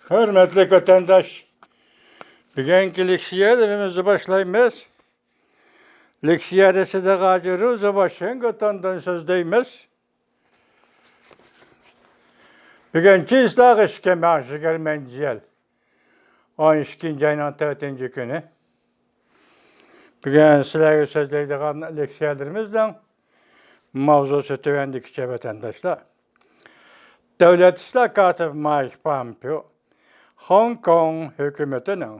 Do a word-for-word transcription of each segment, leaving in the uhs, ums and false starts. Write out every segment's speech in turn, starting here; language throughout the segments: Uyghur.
ھۆرمەتلىك ۋەتەنداش، بۈگۈنكى لېكسىيەلىرىمىزنى باشلايمىز. لېكسىيەدە سىدىق ھاجى روزى ۋاشىنگتوندىن سۆزلەيمىز. بۈگۈن چىسلاغ ئىككى مىڭ يىگىرمىنچى يىل، ئون ئىككىنچى ئاينىڭ تۆتىنچى كۈنى. بۈگۈن سىلەرگە سۆزلەيدىغان لېكسىيەلىرىمىزنىڭ ماۋزۇسى تۆۋەندىكىچە، ۋەتەنداشلار. دۆلەت ئىشلار كاتىپى مايك پامپېئو خوڭكوڭ ھۆكۈمىتىنىڭ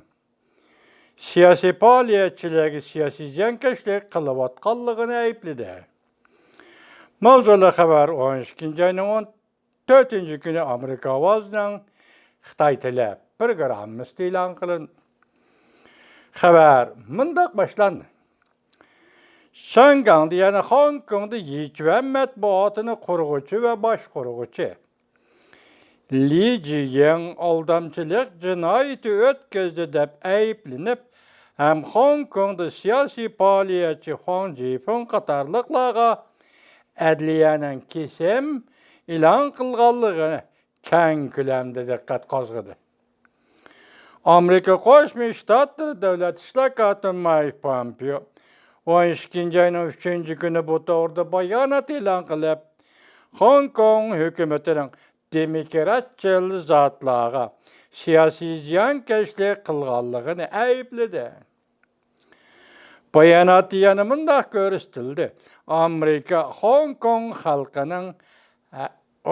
سىياسىي پائالىيەتچىلەرگە سىياسىي زىيانكەشلىك قىلىۋاتقانلىقىنى ئەيىبلىدى. ماۋزۇلۇق خەۋەر ئون ئىككىنچى ئاينىڭ ئون تۆتىنچى كۈنى ئامېرىكا ئاۋازىنىڭ خىتاي تىلى پروگراممىسىدا ئېلان قىلىندى. خەۋەر مۇنداق باشلاندى. شياڭگاڭدا، يەنى خوڭكوڭدا يىچۈەن مەتبۇئاتىنى قۇرغۇچى ۋە باشقۇرغۇچى لى جىيىڭ ئالدامچىلىق جىنايىتى ئۆتكۈزدى دەپ ئەيىبلىنىپ، ھەم خوڭكوڭدا سىياسىي پائالىيەتچى خۇاڭ جىپىڭ قاتارلىقلارغا ئەدلىيەنىڭ كېسىم ئېلان قىلغانلىقى كەڭ كۆلەمدە دىققەت قوزغىدى. ئامېرىكا قوشما شتاتلىرى دۆلەت ئىشلار كاتىپى مايك پامپېئو ئون ئىككىنچى ئاينىڭ ئۈچىنچى كۈنى بۇ توغرىدا بايانات ئېلان قىلىپ، خوڭكوڭ ھۆكۈمىتىنىڭ دېموكراتچىل زاتلارغا سىياسىي زىيانكەشلىك قىلغانلىقىنى ئەيىبلىدى. باياناتتا يەنە مۇنداق كۆرسىتىلدى: ئامېرىكا خوڭكوڭ خەلقىنىڭ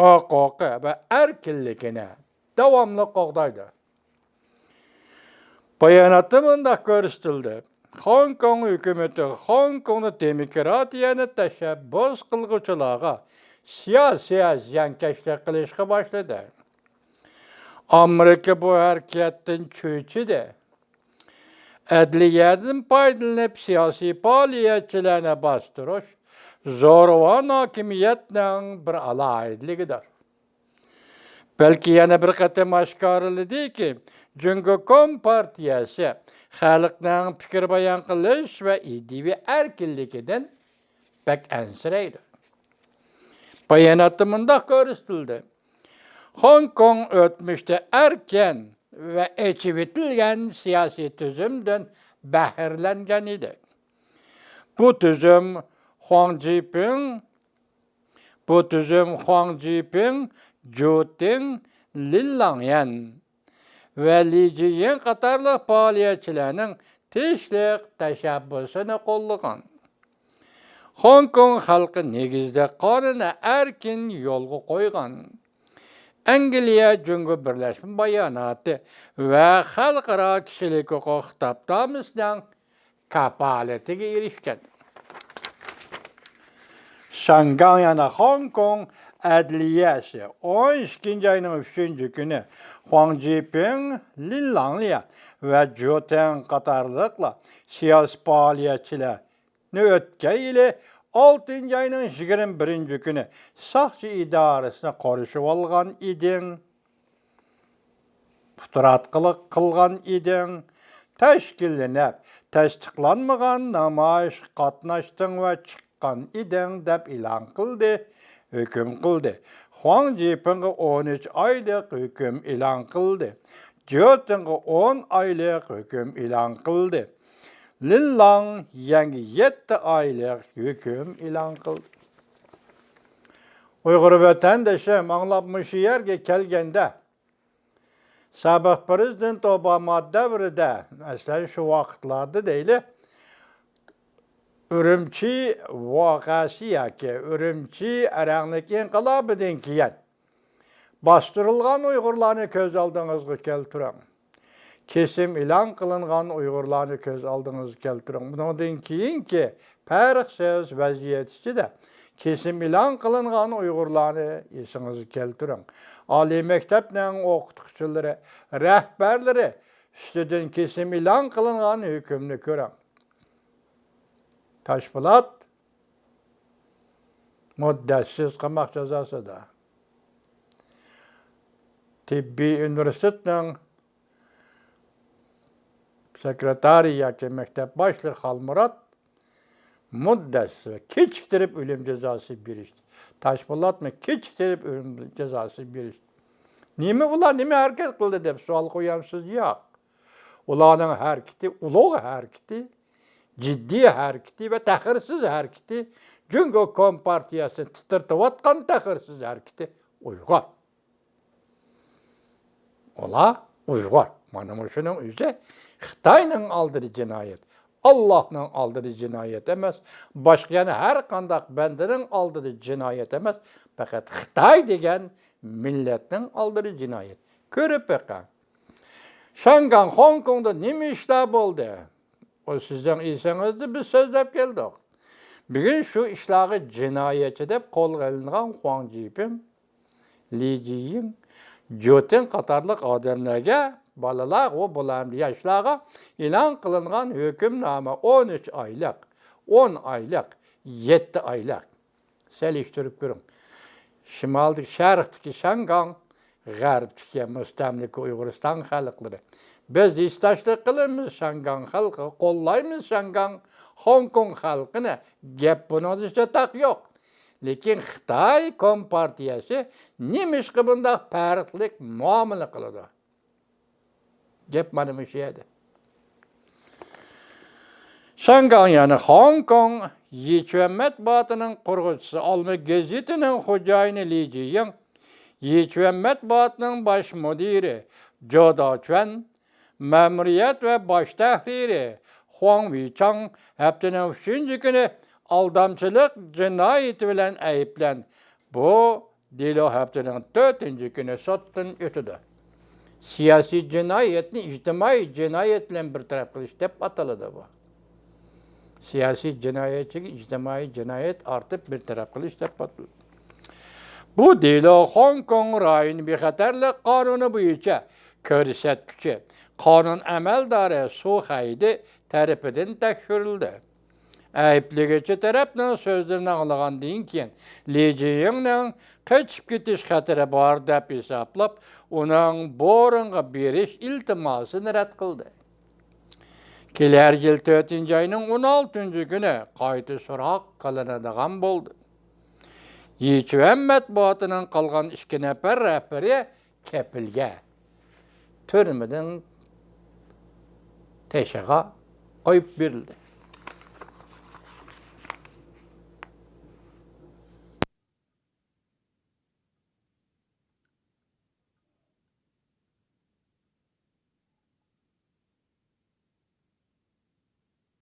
ھوقۇقى ۋە ئەركىنلىكىنى داۋاملىق قوغدايدۇ. باياناتتا مۇنداق كۆرسىتىلدى: خوڭكوڭ ھۆكۈمىتى خوڭكوڭدا دېموكراتىيەنى تەشەببۇس قىلغۇچىلارغا سىياسىي زىيانكەشلىك قىلىشقا باشلىدى. ئامېرىكا بۇ ھەرىكەتتىن چۆچۈدى. ئەدلىيەدىن پايدىلىنىپ سىياسىي پائالىيەتچىلەرنى باستۇرۇش زورىۋان ھاكىمىيەتنىڭ بىر ئالاھىدىلىكىدۇر. بەلكى يەنە بىر قېتىم ئاشكارىلىدىكى، جۇڭگو كومپارتىيەسى خەلقنىڭ پىكىر بايان قىلىش ۋە ئىدىيىۋى ئەركىنلىكىدىن بەك ئەنسىرەيدۇ. باياناتتا مۇنداق كۆرسىتىلدى: خوڭكوڭ ئۆتمۈشتە ئەركىن ۋە ئېچىۋېتىلگەن سىياسىي تۈزۈمدىن بەھرىلەنگەن ئىدى. بۇ تۈزۈم خۇاڭ جىپىڭ، بۇ تۈزۈم خۇاڭ جىپىڭ، جۇ تىڭ، لىن لاڭيەن ۋە لى جىيىڭ قاتارلىق پائالىيەتچىلەرنىڭ تىنچلىق تەشەببۇسىنى قوللىغان. خوڭكوڭ خەلقى نېگىزلىك قانۇنى ئەركىن يولغا قويغان. ئەنگلىيە جۇڭگو بىرلەشمە باياناتى ۋە خەلقئارا كىشىلىك ھوقۇق خىتابنامىسىنىڭ كاپالىتىگە ئېرىشكەن. شياڭگاڭ، يەنى خوڭكوڭ ئەدلىيەسى ئون ئىككىنچى ئاينىڭ ئۈچىنچى كۈنى خۇاڭ جىپىڭ، لىن لاڭليا ۋە جۇ تىڭ قاتارلىقلار سىياسىي پائالىيەتچىلەرنى ئۆتكەن يىلى ئالتىنچى ئاينىڭ يىگىرمە بىرىنچى كۈنى ساقچى ئىدارىسىنى قورشىۋالغان ئىدىڭ. پۇتراتقىلىق قىلغان ئىدىڭ، تەشكىللىنىپ تەستىقلانمىغان نامايىشقا قاتناشتىڭ ۋە چىققان ئىدىڭ، دەپ ئېلان قىلدى، ھۆكۈم قىلدى. خۇاڭ جىپىڭغا ئون ئۈچ ئايلىق ھۆكۈم ئېلان قىلدى. جيۇتىڭغا ئون ئايلىق ھۆكۈم ئېلان قىلدى. لىن لاڭ يەنگە يەتتە ئايلىق ھۆكۈم ئېلان قىلدى. ئۇيغۇر ۋەتەندىشىم، ئاڭلاپ مۇشۇ يەرگە كەلگەندە، سابىق پىرېزىدېنت ئوباما دەۋرىدە، مەسىلەن، شۇ ۋاقىتلاردا دەيلى، ئۈرۈمچى ۋەقەسى ياكى ئۈرۈمچى ئەرەڭلىك ئىنقىلابىدىن كېيىن باستۇرۇلغان ئۇيغۇرلارنى كۆز ئالدىڭىزغا كەلتۈرۈڭ. كېسىم ئېلان قىلىنغان ئۇيغۇرلارنى كۆز ئالدىڭىزغا كەلتۈرۈڭ. بۇنىڭدىن كېيىنكى پەرقسىز ۋەزىيەت ئىچىدە كېسىم ئېلان قىلىنغان ئۇيغۇرلارنى ئېسىڭىزگە كەلتۈرۈڭ. ئالىي مەكتەپنىڭ ئوقۇتقۇچىلىرى، رەھبەرلىرى ئۈستىدىن كېسىم ئېلان قىلىنغان ھۆكۈمنى كۆرۈڭ. تاشپولات مۇددەتسىز قاماق جازاسىدا. تېببىي ئۇنىۋېرسىتېتنىڭ سېكرېتارى ياكى مەكتەپ باشلىقى خالمۇرات مۇددەتسىز كېچىكتۈرۈپ ئۆلۈم جازاسى بېرىشتى. تاشپولاتنى كېچىكتۈرۈپ ئۆلۈم جازاسى بېرىشتى. نېمە ئۇلار، نېمە ھەرىكەت قىلدى دەپ سوئال قويامسىز؟ ياق. ئۇلارنىڭ ھەرىكىتى، ئۇلۇغ ھەرىكىتى، جىددىي ھەرىكىتى ۋە تەخىرسىز ھەرىكىتى جۇڭگو كومپارتىيەسىنى تىترىتىۋاتقان تەخىرسىز ھەرىكىتى ئۇيغۇر. ئۇلار ئۇيغۇر. مانا مۇشۇنىڭ ئۆزى خىتاينىڭ ئالدىدا جىنايەت. ئاللاھنىڭ ئالدىدا جىنايەت ئەمەس. باشقا يەنە ھەر قانداق بەندىنىڭ ئالدىدا جىنايەت ئەمەس. پەقەت خىتاي دېگەن مىللەتنىڭ ئالدىدا جىنايەت. كۆرۈپ بېقىڭ. شاڭگاڭ، خوڭكوڭدا نېمە ئىشلار بولدى؟ ئۇ سىزنىڭ ئېسىڭىزدە بىز سۆزلەپ كەلدۇق. بۈگۈن شۇ ئىشلارغا جىنايەتچى دەپ قولغا ئېلىنغان خۇاڭ جىپىڭ، لى جىيىڭ، جوتىن قاتارلىق ئادەملەرگە، بالىلار، ئۇ بۇلار ياشلارغا ئېلان قىلىنغان ھۆكۈمنامە ئون ئۈچ ئايلىق، ئون ئايلىق، يەتتە ئايلىق. سېلىشتۇرۇپ كۆرۈڭ. شىمالدىكى، شەرقتىكى شاڭگاڭ، غەربتىكى مۇستەملىكە ئۇيغۇرىستان خەلقلىرى. بىز ھېسداشلىق قىلىمىز شاڭگاڭ خەلقىگە، قوللايمىز شاڭگاڭ، خوڭكوڭ خەلقىنى. گەپ بۇنىڭدا چاتاق يوق. لېكىن خىتاي كومپارتىيەسى نېمىشقا بۇنداق پەرقلىق مۇئامىلە قىلىدۇ؟ گەپ مانا مۇشۇ يەردە. شاڭگاڭ، يەنى خوڭكوڭ، يىچۈەن مەتبۇئاتىنىڭ قۇرغۇچىسى، ئالما گېزىتىنىڭ خوجايىنى لى جىيىڭ، يىچۈەن مەتبۇئاتىنىڭ باش مۇدىرى جو داچۈەن، مەمۇرىيەت ۋە باش تەھرىرى خۇاڭ ۋېيچاڭ ھەپتىنىڭ ئۈچىنچى كۈنى ئالدامچىلىق جىنايىتى بىلەن ئەيىبلەن. بۇ دېلو ھەپتىنىڭ تۆتىنچى كۈنى سوتتىن ئۆتىدۇ. سىياسىي جىنايەتنى ئىجتىمائىي جىنايەت بىلەن بىر تەرەپ قىلىش دەپ ئاتىلىدۇ بۇ. سىياسىي جىنايەتچىگە ئىجتىمائىي جىنايەت ئارتىپ بىر تەرەپ قىلىش دەپ ئاتىلىدۇ. بۇ دېلو خوڭكوڭ رايونى بىخەتەرلىك قانۇنى بويىچە كۆرسەتكۈچى قانۇن ئەمەلدارى سۇ خەيدى تەرىپىدىن تەكشۈرۈلدى. ئەيىبلىگۈچى تەرەپنىڭ سۆزلىرىنى ئاڭلىغاندىن كېيىن، لى جىيىڭنىڭ قېچىپ كېتىش خەتىرى بار دەپ ھېسابلاپ، ئۇنىڭ بورۇنغا بېرىش ئىلتىماسىنى رەت قىلدى. كېلەر يىل تۆتىنچى ئاينىڭ ئون ئالتىنچى كۈنى قايتا سوراق قىلىنىدىغان بولدى. يىچۈەن مەتبۇئاتىنىڭ قالغان ئىككى نەپەر رەھبىرى كەپىلگە تۈرمىنىڭ تېشىغا قويۇپ بېرىلدى.